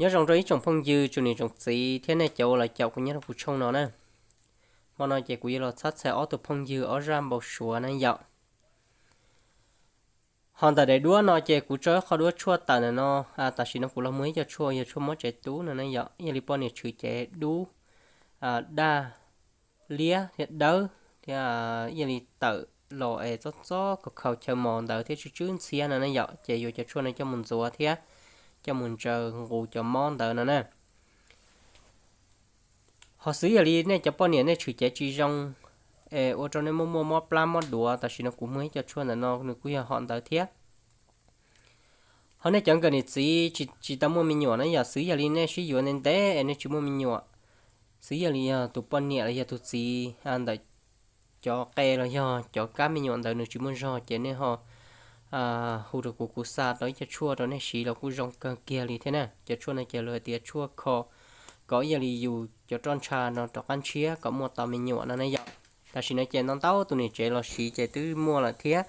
Nyob zoo rau ib tsoom phooj ywg tsoom niam tsoom txiv thiab nej cov uas los caum kuv nyob rau kuv tshooj no na. Hmo no ces kuv yuav los txhab txhais ob tug phooj ywg ob zaj npau suav na yom. Ho ntawm daim duab no ces kuv tso ib qho duab tshuaj tawm ntawm no, tam sim no kuv los muag ib co tshuaj yog tshuaj mob tsev tub no na yom, yog li poj niam tshwm cev dub, daj, liab thiab dawb thiab, yog li tawm los es txob txob kaus khaus chaw mos ntawd thiab tsw tswb ntxhiab no na yom, ces yuav cov tshuaj no coj mus ntxuav thiab coj mus ntsaws nqus cov mob ntawd no na. Ho xwv yog li nej cov poj niam nej tshwm cev tsis zoo es ua rau nej muaj muaj mob plab mob duav, tam sim no kuv muag ib co tshuaj ntawm no nws kuj yog hom ntawd thiab. Ho nej cov nkawm niam txiv tsis tau muaj me nyuam na yom, xwv yog li nej sib yuav ntev ntev es nej tsis muaj me nyuam, xwv yog li yog tus poj niam los yog tus txiv ntawm cov qe los yog cov kab me nyuam ntawd nws tsis muaj zog ces nej ho hu rau kuv, kuv xa tau ib co tshuaj rau nej siv los kuj zoo kawg kiag li thiab na. Cov tshuaj no ces lawv hais tias tshuaj kho kom yog li yus cov roj ntsha no rov qab ntshiab kom muaj tau me nyuam no na yom. Tam sim no ces ntau ntau tus niam tsev los siv ces twb muaj lawm thiab,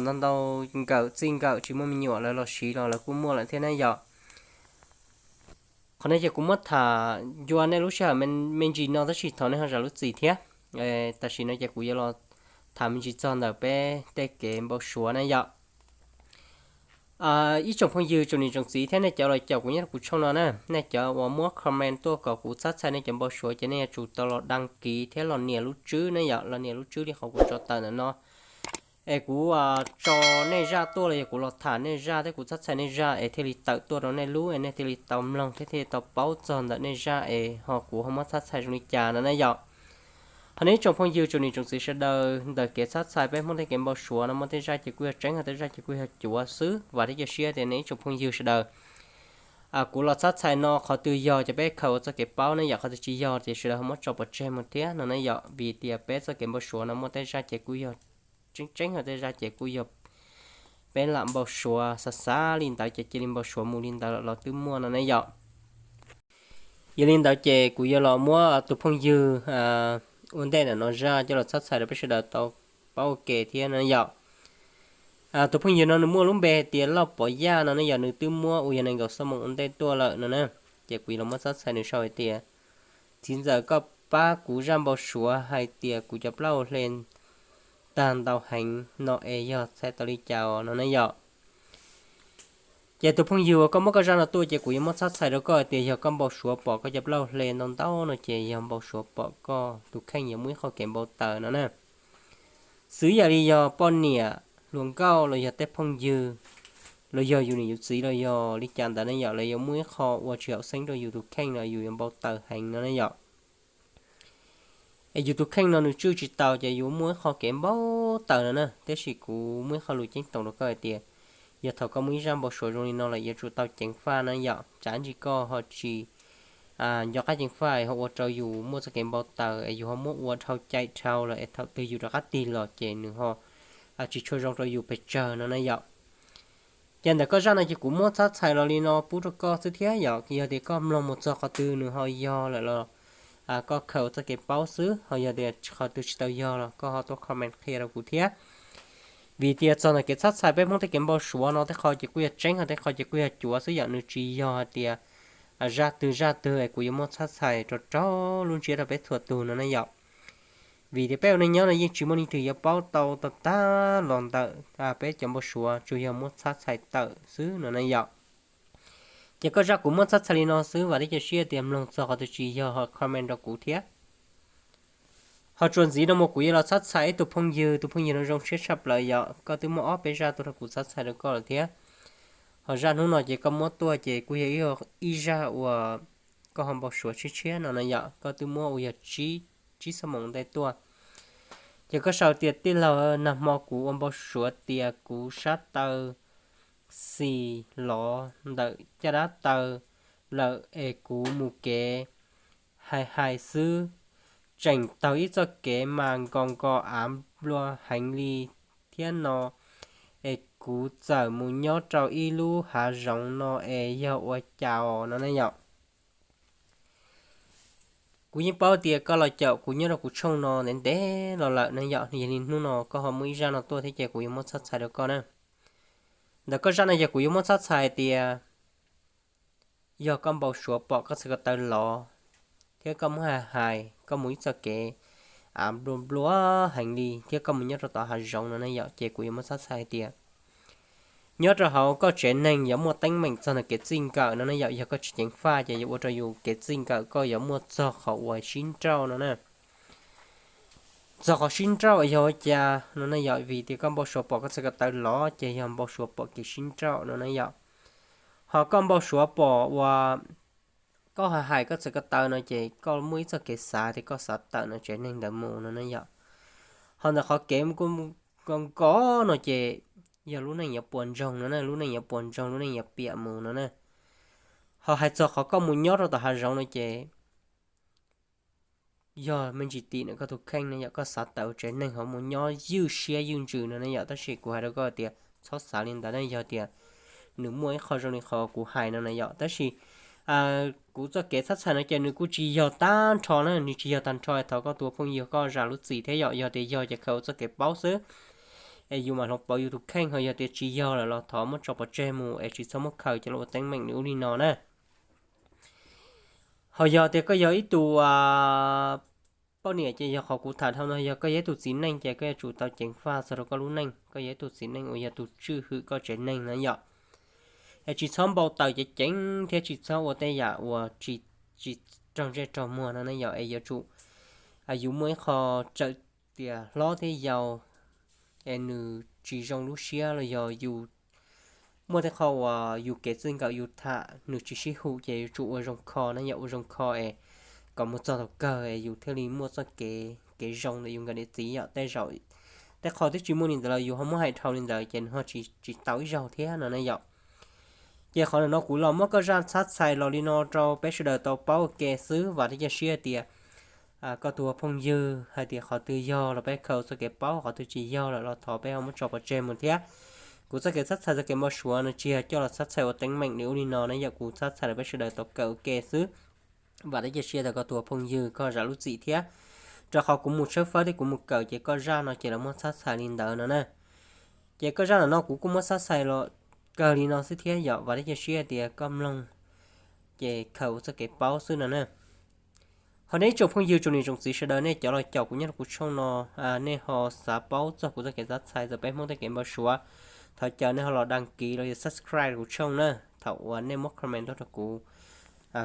ntau ntau nkawm txij nkawm tsis muaj me nyuam lawv los siv los lawv kuj muaj lawm thiab na yom. Qhov no ces kuv muab tham ncua nej lub sij hawm me ntsis no tab sis thov nej ho zam lub txim thiab. Tam sim no ces kuv yuav los tham me ntsis txog ntawm peb tej kev npau suav na yom. Ib tsoom phooj ywg tsoom niam tsoom txiv thiab nej cov los caum kuv nyob rau kuv tshooj no na, nej cov uas muab comment tuaj kom kuv txhab txhais nej cov npau suav ces nej yuav tsum tau los đăng ký thiab los nias lub tswb na yom, los nias lub tswb li qhov kuv tso tawm ntawm no. Es kuv tso nej zaj tuaj los yog kuv los tham nej zaj thiab kuv txhab txhais nej zaj es thiaj li tawm tuaj rau nej lub es nej thiaj li tau mloog thiab thiaj li tau paub txog ntawm nej zaj es ho kuv ho muab txhab txhais zoo li cas no na yom. Ho nej ib tsoom phooj ywg tsoom niam tsoom txiv sawv daws, ntawm kev txhab txhais peb Hmoob tej kev npau suav no muaj tej zaj ces kuj yog tseeb, ho tej zaj ces kuj yog cuav xwb. Vam thiab cia siab tias nej ib tsoom phooj ywg sawv daws, kuv los txhab txhais no qhov twg yog ces peb khaws ua txoj kev paub ne yom, qhov twg tsis yog ces sawv daws ho muab tso pov tseg mus thiab no ne yom. Vim tias peb txoj kev npau suav no muaj tej zaj ces kuj yog tseeb tseeb, ho tej zaj ces kuj yog peb lam npau suav xav xav li ntawd ces cia li npau suav mus li ntawd los twb muaj no ne yom. Yog li ntawd ces kuv yuav los muab tus phooj ywg ua ntej ntawm no zaj coj los txhab txhais rau peb sawv daws tau paub ua ke thiab no yom. Tus phooj ywg no nws muaj lub npe hais tias Lauj Pov Yaj no ne yom, nws twb muab uas yog nees nkaum xuab moos ua ntej tuaj lawm no na. Ces kuv yuav los muab txhab txhais nws sau hais tias, txiv ntxawm koj pab kuv zaj npau suav hais tias kuv cov plaub hau hle tag ntau heev no es yog txhais tau li cas os no ne yom. Ces tus phooj ywg uas koj muab koj zaj no tuaj ces kuv yuav muab txhab txhais rau koj hais tias yog koj npau suav pom koj cov plaub hau hle ntau ntau no ces yog npau suav pom koj tus kheej yuav muaj ib qho kev npau taws no na. Xwv yam li yog poj niam hluas nkauj los yog tej phooj ywg, los yog yus niam yus txiv los yog li cas ntawd ne yom, lawv yuav muaj ib qho ua tsis haum xeeb rau yus tus kheej los yus yuav npau taws heev no ne yom. Es yus tus kheej no nws tswj tsis tau ces yuav muaj ib qho kev npau taws no na. Tiam sis kuv muaj ib qho lus ceeb toom rau koj hais tias, yog thaum koj muaj ib zaj npau suav zoo li no lawm yuav tsum tau ceev faj na yom. Tsam ntsis koj ho tsis nco qab ceev faj ho ua rau yus muaj txoj kev npau taws es yus ho muab ua dhau cai dhau lawm es thaum twg yus rov qab tig los ces nws ho tsis tshua zoo rau yus pes tsawg no na yom. Ces ntawm koj zaj no ces kuv muab txhab txhais los li no pub rau koj xwb thiab yom. Yog tias koj mloog mus txog qhov twg nws ho yog lawm los koj khaws ua txoj kev paub xwb, ho yog tias qhov twg tsis tau yog los koj ho tuaj comment qhia rau kuv thiab. Vim tias txog ntawm kev txhab txhais peb Hmoob tej kev npau suav no tej qho ces kuj yog tseeb, ho tej qho ces kuj yog cuav xwb yom, nws tsis yog hais tias zaj twg zaj twg es kuv yuav muab txhab txhais rau rau lub ntsiab rau peb txhua tus no ne yom. Vim tias peb ua neej nyob no yeej tsis muaj leej twg yuav paub tau tag tag los ntawm peb cov npau suav, tsuas yog muab txhab txhais tawm xwb no ne yom. Ces koj zaj kuv muab txhab txhais li no xwb, vam thiab cia siab tias mloog txog qhov twg tsis yog ho comment rau kuv thiab. Ho txuas ntxiv no mus kuv yuav los txhab txhais ib tug phooj ywg, tus phooj ywg no zoo siab tshaj plaws yom, koj twb muab ob peb zaj tuaj rau kuv txhab txhais rau koj lawm thiab. Ho zaj hnub no ces koj muab tuaj ces kuj yog ib zaj uas koj ho npau suav tshiab tshiab no na yom, koj twb muab uas yog tsib, tsib xuab moos ntej tuaj. Ces koj sau tias tij laug, nag hmo kuv ua npau suav tias kuv sab taw xis lov ntawm caj dab taw lawm es kuv mus kev hais hais xwb, tseem taug ib txoj kev mas nkos nkos av nplua heev li thiab no, es kuv txawm mus nyob rau ib lub hav zoov no es yog ua cas os no ne yom. Kuv yeej paub tias koj los caum kuv nyob rau kuv tshooj no ntev ntev los lawm ne yom, yog li hnub no koj ho muaj ib zaj no tuaj thiab ces kuv yuav muab txhab txhais rau koj na. Ntawm koj zaj no ces kuv yuav muab txhab txhais tias yog koj npau suav pom koj txhais ko taw lov, thiab koj muab hais hais koj mus ib txoj kev av nplua nplua heev li thiab koj mus nyob rau tom hav zoov no ne yom, ces kuv yuav muab txhab txhais hais tias nyob rau hauv koj tsev neeg yuav muaj teeb meem txog ntawm kev txij nkawm no ne yom. Yog koj tsis ceev faj ces yuav ua rau yus kev txij nkawm koj yuav muaj txog qhov uas sib nrauj no na. Txog qhov sib nrauj yog ua cas no ne yom, vim tias koj npau suav pom koj txhais ko taw lov ces yog npau suav pom kev sib nrauj no ne yom. Ho koj npau suav pom uas koj hais hais koj txhais ko taw no ces koj muaj ib txoj kev xav tias koj xav tawm ntawm tsev neeg ntawd mus no ne yom. Ho ntawm qhov kev ko nko no ces yog lub neej yuav puas ntsoog no na, lub neej yuav puas ntsoog, lub neej yuav piam mus no na. Ho hais txog qhov koj mus nyob rau tom hav zoov no ces yog me ntsis tim ntawm koj tus kheej ne yom, koj xav tawm tsev neeg ho mus nyob ywj siab ywj ntsws no ne yom. Tab sis kuv hais rau koj tias txhob xav li ntawd ne, yog tias nws muaj ib qho zoo li qhov kuv hais no na yom. Tab sis kuv txoj kev txhab txhais no ces nws kuj tsis yog tag nrho na, nws tsis yog tag nrho, thov koj tus phooj ywg koj zam lub txim thiab yom. Yog tias yog ces khaws ua txoj kev paub xwb, es yus mam hloov pauv yus tus kheej. Ho yog tias tsis yog lawm los thov muab tso pov tseg mus es tsis txhob muab khaws coj los ua teeb meem li ub li no na. Ho yog tias koj yog ib tug poj niam ces yog qhov kuv tham dhau no, yog koj yog ib tug txiv neej ces koj yuav tsum tau ceev faj txog rau koj lub neej, koj yog ib tug txiv neej uas yog tus tswj hwm koj tsev neeg na yom. Es tsis txhob npau taws ceev ceev thiab tsis txhob ua tej yam uas tsis, tsis raug ntsej raug muag no ne yom. Es yuav tsum yus muaj ib qho tsawm tias hlob thiab yau es nws tsis zoo lub siab los yog yus muaj tej qho uas yus kev txij nkawm yus tham nws tsis sib hum ces yuav tsum ua zoo kho na yom, ua zoo kho es kom mus txog thaum kawg es yus thiaj li muaj txoj kev, kev zoo ntawm yus nkawm niam txiv yom. Tej zaum tej qho twb tsis muaj li ntawd los yus ho muab hais dhau li ntawd ces nws ho tsis, tsis tau ib zaug thiab no ne yom. Ces qhov ntawm no kuv los muab koj zaj txhab txhais los li no rau peb sawv daws tau paub ua ke xwb. Vam thiab cia siab tias koj tus phooj ywg hais tias qhov twg yog los peb khaws txoj kev paub, qhov twg tsis yog lawm los thov peb ho muab tso pov tseg mus thiab. Kuv txoj kev txhab txhais txoj kev npau suav no tsis yog coj los txhab txhais ua teeb meem li ub li no na yom, kuv txhab txhais rau peb sawv daws tau kawm ua ke xwb. Vam thiab cia siab tias koj tus phooj ywg koj zam lub txim thiab. Rau qhov kuv mus tshawb fawb thiab kuv mus kawm ces koj zaj no ces los muab txhab txhais li ntawd no na. Ces koj zaj ntawm no kuv kuj muab txhab txhais los kawg li no xwb thiab yom. Vam thiab cia siab tias koj mloog ces khaws ua txoj kev paub xwb no na. Ho nej ib tsoom phooj ywg tsoom niam tsoom txiv sawv daws nej cov los caum kuv nyob rau kuv tshooj no, nej ho xav paub txog kuv txoj kev txhab txhais txog peb Hmoob tej kev npau suav, thov caw nej ho los đăng ký los yog subscribe kuv tshooj na. Thaum uas nej muab comment tuaj rau kuv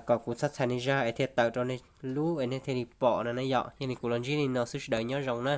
kom kuv txhab txhais nej zaj es thiaj tawm rau nej lub es nej thiaj li pom no na yom. Yog li kuv los ntsib li no xwb, sawv daws nyob zoo na.